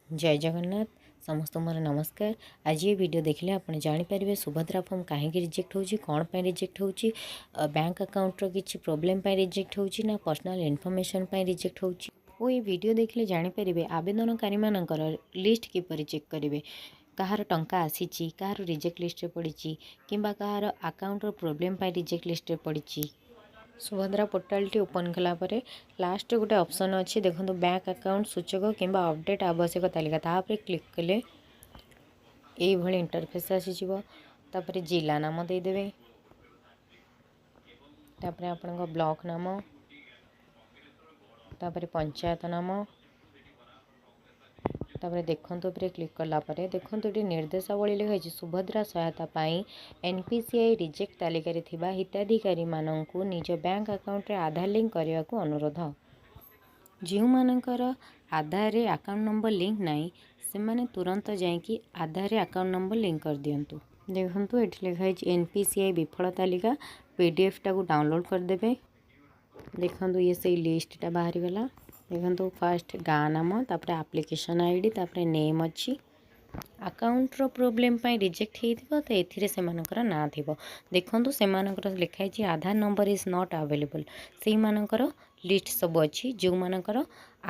ଜୟ ଜଗନ୍ନାଥ, ସମସ୍ତଙ୍କୁ ମୋର ନମସ୍କାର। ଆଜି ଏ ଭିଡ଼ିଓ ଦେଖିଲେ ଆପଣ ଜାଣିପାରିବେ ସୁଭଦ୍ରା ଫର୍ମ କାହିଁକି ରିଜେକ୍ଟ ହେଉଛି, କ'ଣ ପାଇଁ ରିଜେକ୍ଟ ହେଉଛି, ବ୍ୟାଙ୍କ ଆକାଉଣ୍ଟର କିଛି ପ୍ରୋବ୍ଲେମ୍ ପାଇଁ ରିଜେକ୍ଟ ହେଉଛି ନା ପର୍ସନାଲ୍ ଇନଫର୍ମେସନ୍ ପାଇଁ ରିଜେକ୍ଟ ହେଉଛି। ଓ ଏ ଭିଡ଼ିଓ ଦେଖିଲେ ଜାଣିପାରିବେ ଆବେଦନକାରୀମାନଙ୍କର ଲିଷ୍ଟ କିପରି ଚେକ୍ କରିବେ, କାହାର ଟଙ୍କା ଆସିଛି, କାହାର ରିଜେକ୍ଟ ଲିଷ୍ଟରେ ପଡ଼ିଛି କିମ୍ବା କାହାର ଆକାଉଣ୍ଟର ପ୍ରୋବ୍ଲେମ୍ ପାଇଁ ରିଜେକ୍ଟ ଲିଷ୍ଟରେ ପଡ଼ିଛି। ସୁଭଦ୍ରା ପୋର୍ଟାଲଟି ଓପନ୍ କଲା ପରେ ଲାଷ୍ଟରେ ଗୋଟେ ଅପସନ୍ ଅଛି, ଦେଖନ୍ତୁ, ବ୍ୟାଙ୍କ ଆକାଉଣ୍ଟ ସୂଚକ କିମ୍ବା ଅପଡ଼େଟ୍ ଆବଶ୍ୟକ ତାଲିକା। ତା ଉପରେ କ୍ଲିକ୍ କଲେ ଏଇଭଳି ଇଣ୍ଟରଫେସ୍ ଆସିଯିବ। ତାପରେ ଜିଲ୍ଲା ନାମ ଦେଇଦେବେ, ତାପରେ ଆପଣଙ୍କ ବ୍ଲକ ନାମ, ତାପରେ ପଞ୍ଚାୟତ ନାମ। ତାପରେ ଦେଖନ୍ତୁ ଉପରେ କ୍ଲିକ୍ କଲା ପରେ ଦେଖନ୍ତୁ, ଏଠି ନିର୍ଦ୍ଦେଶାବଳୀ ଲେଖା ହେଇଛି, ସୁଭଦ୍ରା ସହାୟତା ପାଇଁ N P C I reject ତାଲିକାରେ ଥିବା ହିତାଧିକାରୀମାନଙ୍କୁ ନିଜ ବ୍ୟାଙ୍କ ଆକାଉଣ୍ଟରେ ଆଧାର ଲିଙ୍କ୍ କରିବାକୁ ଅନୁରୋଧ। ଯେଉଁମାନଙ୍କର ଆଧାରରେ ଆକାଉଣ୍ଟ ନମ୍ବର ଲିଙ୍କ୍ ନାହିଁ, ସେମାନେ ତୁରନ୍ତ ଯାଇକି ଆଧାରରେ ଆକାଉଣ୍ଟ ନମ୍ବର ଲିଙ୍କ୍ କରିଦିଅନ୍ତୁ। ଦେଖନ୍ତୁ, ଏଠି ଲେଖା ହେଇଛି ଏନ୍ ପି ସି I ବିଫଳ ତାଲିକା। ପିଡିଏଫ୍ଟାକୁ ଡାଉନଲୋଡ଼୍ କରିଦେବେ। ଦେଖନ୍ତୁ, ଇଏ ସେଇ ଲିଷ୍ଟଟା ବାହାରିଗଲା। ଦେଖନ୍ତୁ, ଫାଷ୍ଟ ଗାଁ ନାମ, ତାପରେ ଆପ୍ଲିକେସନ୍ ଆଇଡ଼ି, ତାପରେ ନେମ୍ ଅଛି। ଆକାଉଣ୍ଟର ପ୍ରୋବ୍ଲେମ୍ ପାଇଁ ରିଜେକ୍ଟ ହେଇଥିବ ତ ଏଥିରେ ସେମାନଙ୍କର ନାଁ ଥିବ। ଦେଖନ୍ତୁ, ସେମାନଙ୍କର ଲେଖା ହେଇଛି "Aadhaar number is not available"। ସେଇମାନଙ୍କର ଲିଷ୍ଟ ସବୁ ଅଛି ଯେଉଁମାନଙ୍କର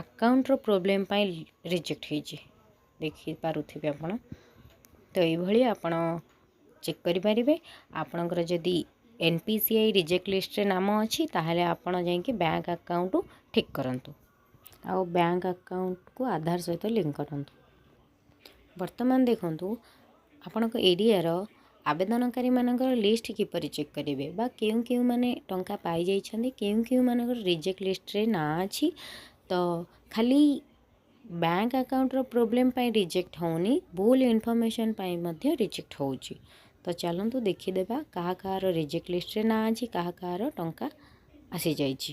ଆକାଉଣ୍ଟର ପ୍ରୋବ୍ଲେମ୍ ପାଇଁ ରିଜେକ୍ଟ ହେଇଛି। ଦେଖିପାରୁଥିବେ ଆପଣ। ତ ଏଇଭଳି ଆପଣ ଚେକ୍ କରିପାରିବେ। ଆପଣଙ୍କର ଯଦି N P C I reject ଲିଷ୍ଟରେ ନାମ ଅଛି, ତାହେଲେ ଆପଣ ଯାଇକି ବ୍ୟାଙ୍କ ଆକାଉଣ୍ଟ ଠିକ୍ କରନ୍ତୁ ଆଉ ବ୍ୟାଙ୍କ ଆକାଉଣ୍ଟକୁ ଆଧାର ସହିତ ଲିଙ୍କ କରନ୍ତୁ। ବର୍ତ୍ତମାନ ଦେଖନ୍ତୁ, ଆପଣଙ୍କ ଏରିଆର ଆବେଦନକାରୀମାନଙ୍କର ଲିଷ୍ଟ କିପରି ଚେକ୍ କରିବେ ବା କେଉଁ କେଉଁମାନେ ଟଙ୍କା ପାଇଯାଇଛନ୍ତି, କେଉଁ କେଉଁମାନଙ୍କର ରିଜେକ୍ଟ ଲିଷ୍ଟରେ ନାଁ ଅଛି। ତ ଖାଲି ବ୍ୟାଙ୍କ ଆକାଉଣ୍ଟର ପ୍ରୋବ୍ଲେମ୍ ପାଇଁ ରିଜେକ୍ଟ ହେଉନି, ଭୁଲ ଇନଫର୍ମେସନ୍ ପାଇଁ ମଧ୍ୟ ରିଜେକ୍ଟ ହେଉଛି। ତ ଚାଲନ୍ତୁ ଦେଖିଦେବା କାହା କାହାର ରିଜେକ୍ଟ ଲିଷ୍ଟରେ ନାଁ ଅଛି, କାହା କାହାର ଟଙ୍କା ଆସିଯାଇଛି।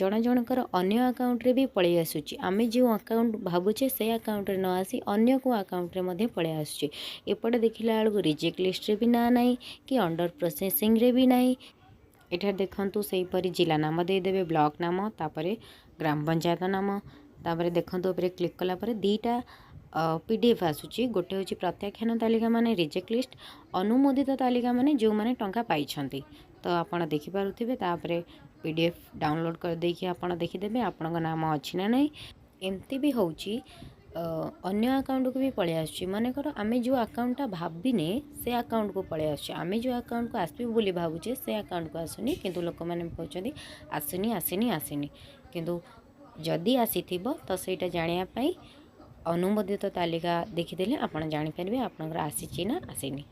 ଜଣ ଜଣଙ୍କର ଅନ୍ୟ ଆକାଉଣ୍ଟରେ ବି ପଳେଇ ଆସୁଛି। ଆମେ ଯେଉଁ ଆକାଉଣ୍ଟ ଭାବୁଛେ, ସେ ଆକାଉଣ୍ଟରେ ନ ଆସି ଅନ୍ୟ କେଉଁ ଆକାଉଣ୍ଟରେ ମଧ୍ୟ ପଳେଇ ଆସୁଛି। ଏପଟେ ଦେଖିଲା ବେଳକୁ ରିଜେକ୍ଟ ଲିଷ୍ଟରେ ବି ନାଁ ନାହିଁ କି ଅଣ୍ଡର ପ୍ରୋସେସିଂରେ ବି ନାହିଁ। ଏଠାରେ ଦେଖନ୍ତୁ, ସେହିପରି ଜିଲ୍ଲା ନାମ ଦେଇଦେବେ, ବ୍ଲକ ନାମ, ତାପରେ ଗ୍ରାମ ପଞ୍ଚାୟତ ନାମ। ତାପରେ ଦେଖନ୍ତୁ, ଉପରେ କ୍ଲିକ୍ କଲା ପରେ ଦୁଇଟା ପିଡିଏଫ୍ ଆସୁଛି। ଗୋଟେ ହେଉଛି ପ୍ରତ୍ୟାଖ୍ୟାନ ତାଲିକା ମାନେ ରିଜେକ୍ଟ ଲିଷ୍ଟ, ଅନୁମୋଦିତ ତାଲିକା ମାନେ ଯେଉଁମାନେ ଟଙ୍କା ପାଇଛନ୍ତି। ତ ଆପଣ ଦେଖିପାରୁଥିବେ। ତାପରେ ପିଡିଏଫ୍ ଡାଉନଲୋଡ଼୍ କରିଦେଇକି ଆପଣ ଦେଖିଦେବେ ଆପଣଙ୍କ ନାମ ଅଛି ନା ନାହିଁ। ଏମିତି ବି ହେଉଛି, ଅନ୍ୟ ଆକାଉଣ୍ଟକୁ ବି ପଳେଇ ଆସୁଛି। ମନେକର ଆମେ ଯେଉଁ ଆକାଉଣ୍ଟଟା ଭାବିନେ, ସେ ଆକାଉଣ୍ଟକୁ ପଳେଇ ଆସୁଛି। ଆମେ ଯେଉଁ ଆକାଉଣ୍ଟକୁ ଆସିବୁ ବୋଲି ଭାବୁଛେ, ସେ ଆକାଉଣ୍ଟକୁ ଆସୁନି, କିନ୍ତୁ ଲୋକମାନେ କହୁଛନ୍ତି ଆସିନି, ଆସିନି, ଆସିନି। କିନ୍ତୁ ଯଦି ଆସିଥିବ, ତ ସେଇଟା ଜାଣିବା ପାଇଁ ଅନୁମୋଦିତ ତାଲିକା ଦେଖିଦେଲେ ଆପଣ ଜାଣିପାରିବେ ଆପଣଙ୍କର ଆସିଛି ନା ଆସିନି।